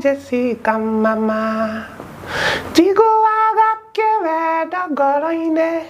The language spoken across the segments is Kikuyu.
Jessica mama. Njiguaga kĩwendo ngoro-inĩ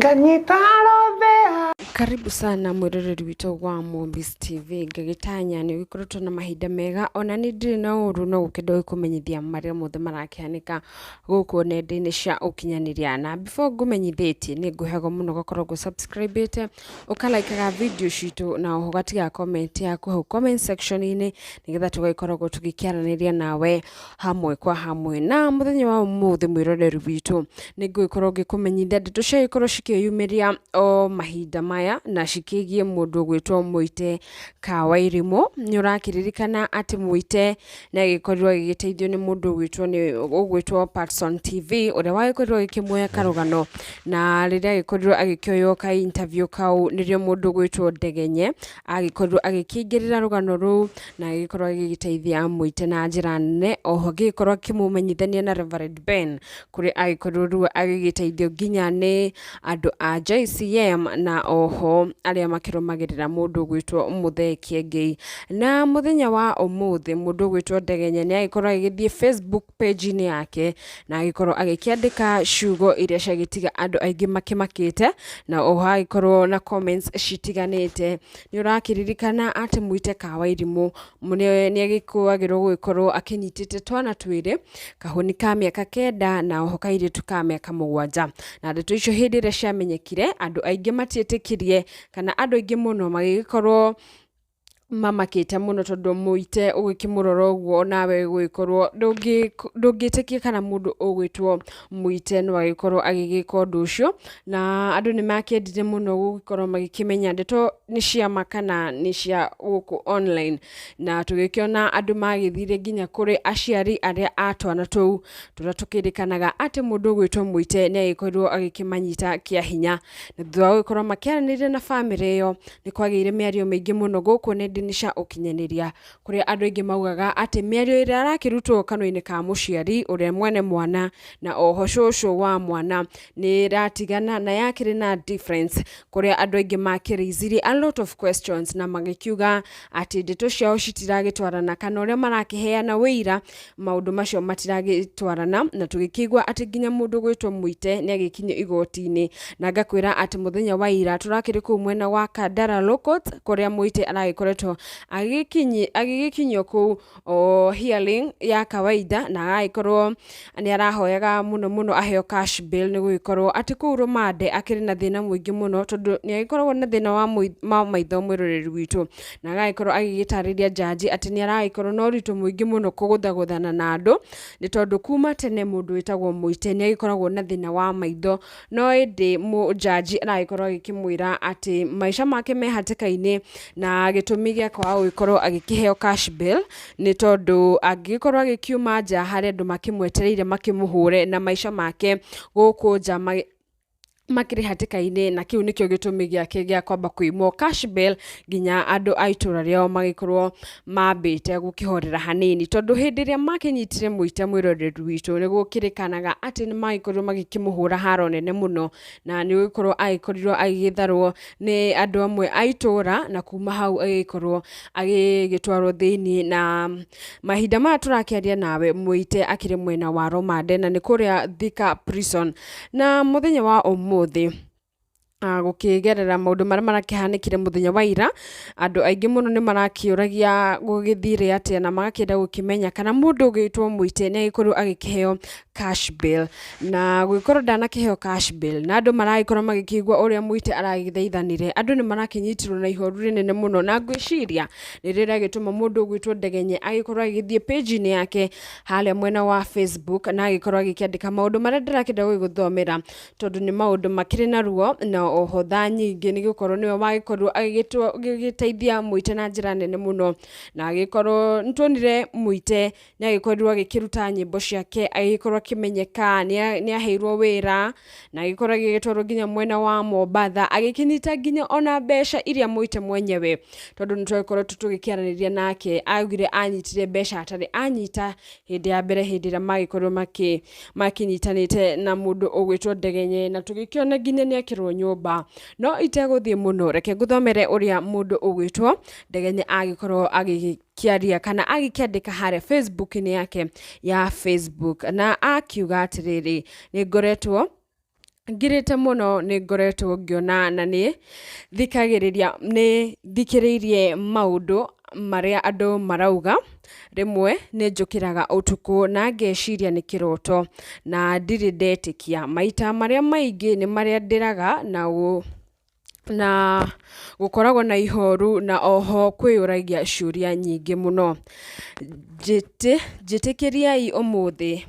nganyita rũthĩa. Karibu sana mwĩroreri witũ wa Mombis TV. Ngagĩtanya nĩ ũgĩkoretwo na mahinda mega, ona nĩ ndirĩ na ũru, no gũkĩenda gũkũmenyithia marĩa mothe marakĩhanĩka gũkũ nenda-inĩ cia ũkinyanĩria. Na before ngũmenyithĩtie, nĩ ngũheagwo mũno ũgakorwo gũ-subscribe-ĩte, ũkalaikaga video citũ, na oho ũgatiga comment yaku hau comment section-inĩ, nĩgetha tũgagĩkoragwo tũgĩkĩaranĩria nawe hamwe kwa hamwe. Na mũthenya wa ũmũthĩ, mwĩroreri witũ, nĩ ngũgĩkorwo ngĩkũmenyithia ndeto ciagĩkorwo cikĩyumĩria o mahinda maya na cikĩgiĩ mũndũ ũgwĩtwo Mũite Kawairimũ. Nĩ ũrakĩririkana atĩ Mũite nĩ agĩkorirwo agĩgĩteithio nĩ mũndũ ũgwĩtwo nĩ ũgwĩtwo Patson TV, ũrĩa wagĩkorirwo agĩkĩmuoya karũgano, na rĩrĩa agĩkorirwo agĩkĩoywo ka interview kau, nĩrĩo mũndũ ũgwĩtwo Ndegenye agĩkorirwo agĩkĩingĩrĩra rũgano rũu na agĩkorwo agĩgĩteithia Mũite na njĩra nene. Oho agĩkorwo akĩmũmenyithania na Reverend Ben, kũrĩa agĩkorirwo rĩu agĩgĩteithio nginya nĩ andũ a JCM na oho arĩa makĩrũmagĩrĩra mũndũ ũgwĩtwo Mũthee Kĩengei. Na mũthenya wa ũmũthĩ, mũndũ ũgwĩtwo Ndegenye nĩ agĩkorwo agĩgĩthiĩ Facebook page-inĩ yake na agĩkorwo agĩkĩandĩka ciugo iria ciagĩtiga andũ aingĩ makĩmakĩte, na oho agĩkorwo na comments citiganĩte. Nĩ ũrakĩririkana atĩ Mũite Kawairimũ nĩ agĩkũagĩrwo gũgĩkorwo akĩnyitĩte twana twĩrĩ, kahũni ka mĩaka 9 na oho kairĩtu ka mĩaka 7. Na ndeto icio hĩndĩ ĩrĩa ciamenyekire, andũ aingĩ matietĩkirie, kana andũ aingĩ mũno magĩgĩkorwo mamakĩte mũno, tondũ Mũite ũgĩkĩmũrora ũguo nawe gũgĩkorwo ndũngĩtĩkia kana mũndũ ũgwĩtwo Mũite no agĩkorwo agĩgĩka ũndũ ũcio. Na andũ nĩ makĩendire mũno gũgĩkorwo magĩkĩmenya ndeto nĩ cia ma kana nĩ cia gũkũ online. Na tũgĩkĩona andũ magĩthire nginya kũrĩ aciari arĩa a twana tũu tũrĩa tũkĩrĩkanaga atĩ mũndũ ũgwĩtwo Mũite nĩ agĩkorirwo agĩkĩmanyita kĩa hinya. Na thutha wa gũgĩkorwo makĩaranĩria na bamĩrĩ ĩyo, nĩ kwagĩire mĩario mĩingĩ mũno gũkũ nenda-inĩ cia ũkinyanĩria, kũrĩa andũ aingĩ maugaga atĩ mĩario ĩrĩa ĩrakĩrutwo kanua-inĩ ka mũciari ũrĩa mwene mwana na oho cũcũ wa mwana nĩ ĩratigana na yakĩrĩ na difference, kũrĩa andũ aingĩ makĩraizirie a lot of questions na magĩkiuga atĩ ndeto ciao citiragĩtwarana, kana ũrĩa marakĩheana wĩira maũndũ macio matiragĩtwarana. Na tũgĩkĩigua atĩ nginya mũndũ ũgwĩtwo Mũite nĩ agĩkinyio igoti-inĩ, na ngakwĩra atĩ mũthenya wa ira tũrakĩrĩ kũu mwena wa Kandara Law Court, kũrĩa Mũite aragĩkoretwo agĩgĩkinyio kũu o hearing ya kawaida, na agagĩkorwo nĩ arahoyaga mũno mũno aheo cash bail, nĩ gũgĩkorwo atĩ kũu rũmande akĩrĩ na thĩna mũingĩ mũno, tondũ nĩ agĩkoragwo na thĩna wa maitho, mwĩroreri witũ. Na agagĩkorwo agĩgĩtarĩria jaji atĩ nĩ aragĩkorwo na ũritũ mũingĩ mũno kũgũthagũthana na andũ, nĩ tondũ kuma tene mũndũ wĩtagwo Mũite nĩ agĩkoragwo na thĩna wa maitho. No ĩndĩ jaji aragĩkorwo agĩkĩmwĩra atĩ maica make me hatĩka-inĩ, na gĩtũmi gĩa kwaga gũgĩkorwo agĩkĩheo cash bail nĩ tondũ angĩgĩkorwo agĩkiuma nja harĩa andũ makĩmwetereire makĩmũhũre, na maica make gũkũ nja makĩrĩ hatĩka-inĩ, na kĩu nĩkĩo gĩtũmi gĩake gĩa kwamba kũimwo cash bail nginya andũ a itũra rĩao magĩkorwo mambĩte gũkĩhorera hanini. Tondũ hĩndĩ ĩrĩa makĩnyitire Mũite, mwĩroreri witũ, nĩ gũkĩrĩkanaga atĩ nĩ magĩkorirwo magĩkĩmũhũra haro nene mũno, na nĩ gũgĩkorwo agĩkorirwo agĩgĩtharwo nĩ andũ amwe a itũra, na kuma hau agĩgĩkorwo agĩgĩtwarwo thĩiniĩ. Na mahinda maya tũrakĩaria nawe, Mũite akĩrĩ mwena wa Romande na nĩ kũrĩa Thika Prison. Na mũthenya wa ũmũthĩ, gũkĩgerera maũndũ marĩa marakĩhanĩkire mũthenya wa ira, andũ aingĩ mũno nĩ marakĩũragia gũgĩthire atĩa, na magakĩenda gũkĩmenya kana mũndũ ũgĩtwo Mũite nĩ agĩkorirwo agĩkĩheo cash bail. Na gũgĩkorwo ndanakĩheo cash bail, na andũ maragĩkorwo magĩkĩigua ũrĩa Mũite aragĩthaithanire, andũ nĩ marakĩnyitirwo na ihoru rĩnene mũno. Na ngwĩciria nĩrĩo rĩagĩtũma mũndũ ũgwĩtwo Ndegenye agĩkorwo agĩgĩthiĩ page-inĩ yake harĩa mwena wa Facebook na agĩkorwo agĩkĩandĩka maũndũ marĩa ndĩrakĩenda gũgĩgũthomera, tondũ nĩ maũndũ makĩrĩ na ruo na oho tha nyingĩ, nĩ gũkorwo nĩwe wagĩkorirwo agĩgĩteithia Mũite na njĩra nene mũno. Na agĩkorwo nĩtuonire Mũite nĩ agĩkorirwo agĩkĩruta nyĩmbo ciake, agĩkorwo akĩmenyeka, nĩ aheirwo wĩra na agĩkorwo agĩgĩtwarwo nginya mwena wa Mombatha, agĩkĩnyita nginya ona mbeca iria Mũite mwenyewe, tondũ nĩ twagĩkoretwo tũgĩkĩaranĩria nake, augire anyitire mbeca atarĩ anyita hĩndĩ ya mbere, hĩndĩ ĩrĩa magĩkorirwo makĩnyitanĩte na mũndũ ũgwĩtwo Ndegenye, na tũgĩkĩona nginya nĩ akĩrwo nyũmba. nyũmba. No itegũthiĩ mũno, reke ngũthomere ũrĩa mũndũ ũgwĩtwo Ndegenye agĩkorwo agĩkĩaria kana agĩkĩandĩka harĩa Facebook-inĩ yake ya Facebook, na akiuga atĩrĩrĩ, nĩ ngoretwo ngirĩte mũno, nĩ ngoretwo ngĩona na nĩ thikagĩrĩria, nĩ thikĩrĩirie maũndũ marĩa andũ marauga. Rĩmwe nĩ njũkĩraga ũtukũ na ngeciria nĩ kĩroto na ndirĩ ndetĩkia. Maita marĩa maingĩ nĩ marĩa ndĩraga na gũkoragwo na ihoru na oho kwĩyũragia ciũria nyingĩ mũno. Njĩtĩkĩriai ũmũthĩ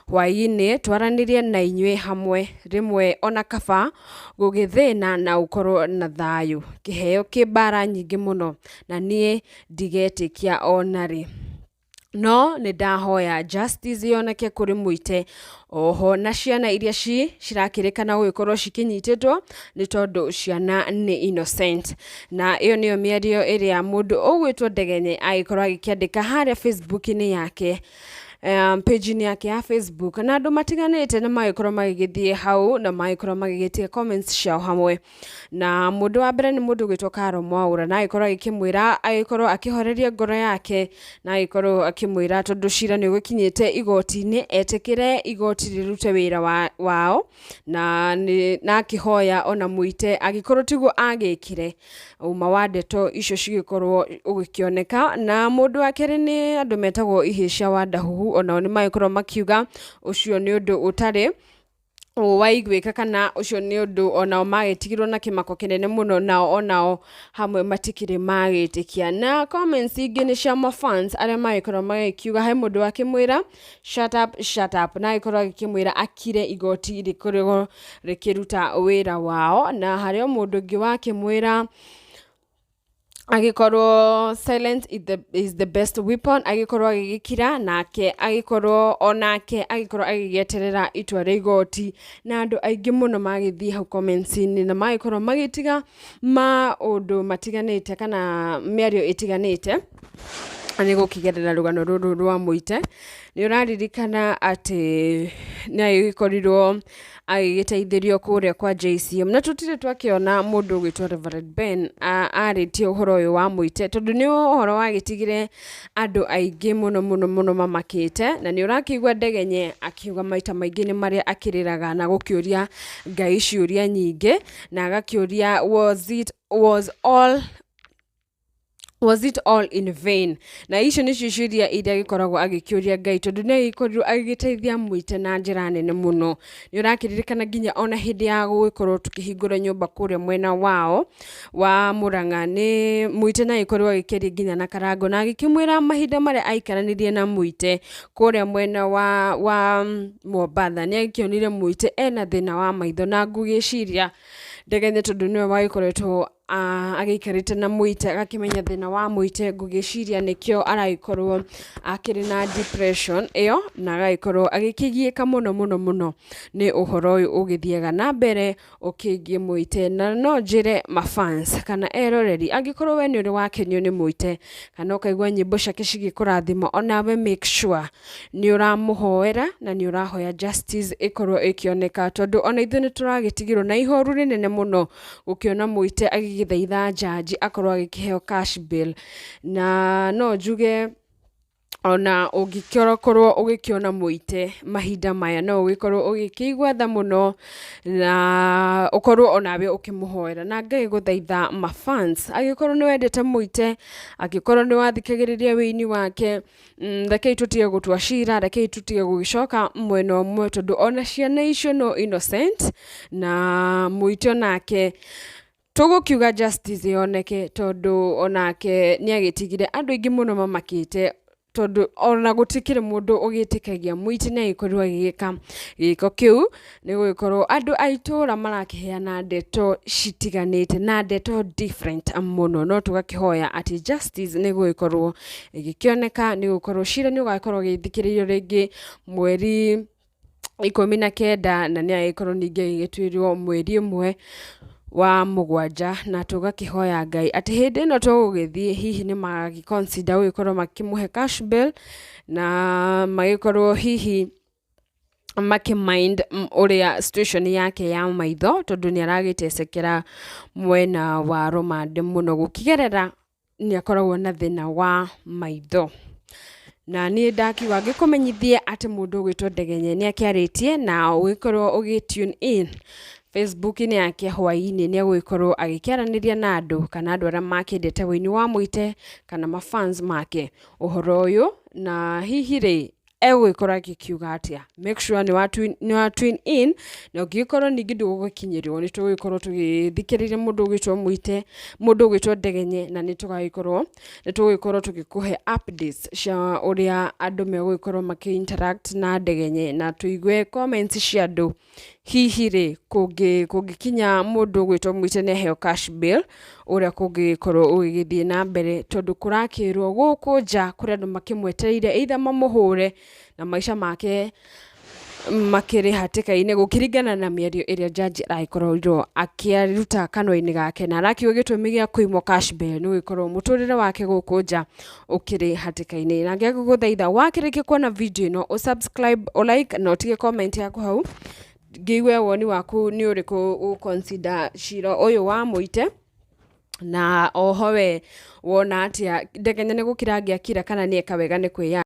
hwaĩ-inĩ twaranĩrie na inyuĩ hamwe, rĩmwe ona kaba gũgĩthĩna na ũkorwo na thayũ. Kĩheo kĩ mbara nyingĩ mũno na niĩ ndigetĩkia ona rĩ. No nĩ ndahoya justice yoneke kũrĩ Mũite oho na ciana iria cirakĩrĩkana gũgĩkorwo cikĩnyitĩtwo nĩ tondũ ciana nĩ innocent. Na ĩyo nĩyo mĩario ĩrĩa mũndũ ũgwĩtwo Ndegenye agĩkorwo agĩkĩandĩka harĩa Facebook-inĩ yake, page-inĩ yake ya Facebook, na andũ matiganĩte nĩ magĩkorwo magĩgĩthiĩ hau na magĩkorwo magĩgĩtiga comments ciao hamwe. Na mũndũ wa mbere nĩ mũndũ ũgwĩtwo Karo Mwaũra, na agĩkorwo agĩkĩmwĩra agĩkorwo akĩhoreria ngoro yake, na agĩkorwo akĩmwĩra tondũ cira nĩ ũgĩkinyĩte igoti-inĩ, etĩkĩre igoti rĩrute wĩra wao, na na akĩhoya ona Mũite angĩkorwo tiguo agĩkire, ũma wa ndeto icio cigĩkorwo ũgĩkĩoneka. Na mũndũ wa kerĩ nĩ andũ metagwo Ihĩĩ cia Wandahuhu, onao nĩ magĩkorwo makiuga ũcio nĩ ũndũ ũtarĩ waiguĩka, kana ũcio nĩ ũndũ onao magĩtigirwo na kĩmako kĩnene mũno, nao onao hamwe matikĩrĩ magĩtĩkia. Na comments ingĩ nĩ cia mafans arĩa magĩkorwo magĩkiuga, he mũndũ akĩmwĩra shut up, shut up, na agĩkorwo agĩkĩmwĩra akire igoti rĩkorwo rĩkĩruta wĩra wao. Na harĩ o mũndũ ũngĩ wakĩmwĩra agĩkorwo silence is the best weapon, agĩkorwo agĩgĩkira nake, agĩkorwo onake agĩkorwo agĩgĩeterera itua rĩa igoti. Na andũ aingĩ mũno magĩthiĩ hau comments-inĩ na magĩkorwo magĩtiga maũndũ matiganĩte kana mĩario ĩtiganĩte nĩ gũkĩgerera rũgano rũrũ rwa Mũite. Nĩ ũraririkana atĩ nĩ agĩkorirwo agĩgĩteithĩrio kũrĩa kwa JCM, na tũtirĩ twakĩona mũndũ ũgwĩtwo Reverend Ben arĩtie ũhoro ũyũ wa Mũite, tondũ nĩ ũhoro wagĩtigire andũ aingĩ mũno mũno mũno mamakĩte. Na nĩ ũrakĩigua Ndegenye akiuga maita maingĩ nĩ marĩa akĩrĩraga na gũkĩũria Ngai ciũria nyingĩ, na agakĩũria was it all in vain? Na icio nĩcio ciũria iria agĩkoragwo agĩkĩũria Ngai, tondũ nĩ agĩkorirwo agĩgĩteithia Mũite na njĩra nene mũno. Nĩ ũrakĩririkana nginya ona hĩndĩ ya gũgĩkorwo tũkĩhingũra nyũmba kũrĩa mwena wao wa Mũrang'a, nĩ Mũite nĩ agĩkorirwo agĩkĩaria nginya na Karango na agĩkĩmwĩra mahinda marĩa aikaranirie na Mũite kũrĩa mwena wa Mombatha, nĩ agĩkĩonire Mũite ena thĩna wa maitho. Na ngũgĩciria Ndegenye, tondũ nĩwe wagĩkoretwo agĩikarĩte na Mũite, agakĩmenya thĩna wa Mũite, ngũgĩciria nĩkĩo aragĩkorwo akĩrĩ na depression ĩyo na agagĩkorwo agĩkĩgiĩka mũno mũno mũno nĩ ũhoro ũyũ ũgĩthiaga na mbere ũkĩgiĩ Mũite. Na no njĩre mafans kana eroreri, angĩkorwo we nĩ ũrĩ wakenio nĩ Mũite kana ũkaigua nyĩmbo ciake cigĩkũrathima, onawe make sure nĩ ũramũhoera na nĩ ũrahoya justice ĩkorwo ĩkĩoneka, tondũ ona ithuĩ nĩ tũragĩtigirwo na ihoru rĩnene mũno gũkĩona Mũite agĩgĩthaitha jaji akorwo agĩkĩheo cash bail. Na no njuge ona ũngĩkorwo ũgĩkĩona Mũite mahinda maya, no ũgĩkorwo ũgĩkĩigua tha mũno na ũkorwo onawe ũkĩmũhoera. Na ngagĩgũthaitha mafans, angĩkorwo nĩ wendete Mũite, angĩkorwo nĩ wathikagĩrĩria wĩini wake, rekei tũtige gũtua cira, rekei tũtige gũgĩcoka mwena ũmwe, tondũ ona ciana icio no innocent, na Mũite onake tũgũkiuga justice yoneke, tondũ onake nĩ agĩtigire andũ aingĩ mũno mamakĩte, tondũ ona gũtikĩrĩ mũndũ ũgĩtĩkagia Mũite nĩ agĩkorirwo agĩgĩka gĩko kĩu. Nĩ gũgĩkorwo andũ a itũra marakĩheana ndeto citiganĩte na ndeto different mũno, no tũgakĩhoya atĩ justice nĩ gũgĩkorwo ĩgĩkĩoneka, nĩ gũkorwo cira nĩ ũgakorwo ũgĩthikĩrĩrio rĩngĩ mweri 19, na nĩ agĩkorwo ningĩ agĩgĩtuĩrwo mweri 1 wa mũgwanja. Na tũgakĩhoya Ngai atĩ hĩndĩ ĩno tũgũgĩthiĩ hihi nĩ magagĩ consider gũgĩkorwo makĩmũhe cash bail na magĩkorwo hihi Makĩ mind ũrĩa situation yake ya maitho, tondũ nĩ aragĩtecekera mwena wa rũmande mũno, gũkĩgerera nĩ akoragwo na thĩna wa maitho. Na niĩ ndakiuga ngĩkũmenyithie atĩ mũndũ ũgwĩtwo Ndegenye nĩ akĩarĩtie, na ũgĩkorwo ũgĩ tune in Facebook-inĩ yake hwaĩ-inĩ, nĩ egũgĩkorwo agĩkĩaranĩria na andũ kana andũ arĩa makĩendete wũini wa Mũite kana ma fans make ũhoro ũyũ, na hihi rĩ, egũgĩkorwo agĩkiuga atĩa? Make sure nĩ wa tune in, na ũngĩgĩkorwo ningĩ ndũgũgĩkinyĩrwo, nĩ tũgũgĩkorwo tũgĩthikĩrĩria mũndũ ũgwĩtwo Mũite, mũndũ ũgwĩtwo Ndegenye, na nĩ tũgagĩkorwo nĩ tũgũgĩkorwo tũgĩkũhe updates cia ũrĩa andũ megũgĩkorwo makĩ interact na Ndegenye, na tũigue comments cia andũ. Hihi rĩ, kũngĩkinya mũndũ ũgwĩtwo Mũite nĩ aheo cash bail, ũrĩa kũngĩgĩkorwo ũgĩgĩthiĩ na mbere, tondũ kũrakĩrwo gũkũ nja kũrĩ andũ makĩmwetereire either mamũhũre na maica make makĩrĩ hatĩka-inĩ, gũkĩringana na mĩario ĩrĩa jaji aragĩkorirwo akĩruta kanua-inĩ gake, na arakiuga gĩtũmi gĩa kũimwo cash bail nĩ gũgĩkorwo mũtũrĩre wake gũkũ nja ũkĩrĩ hatĩka-inĩ. Na ngĩgũthaitha, wakĩrĩkia kuona video ĩno, ũ subscribe, ũ like na ũtige comment yaku hau, ngĩigue woni waku nĩ ũrĩkũ ũ consider cira ũyũ wa Mũite, na oho we wona atĩa, Ndegenye nĩ gũkira angĩakira kana nĩ eka wega nĩ kwĩya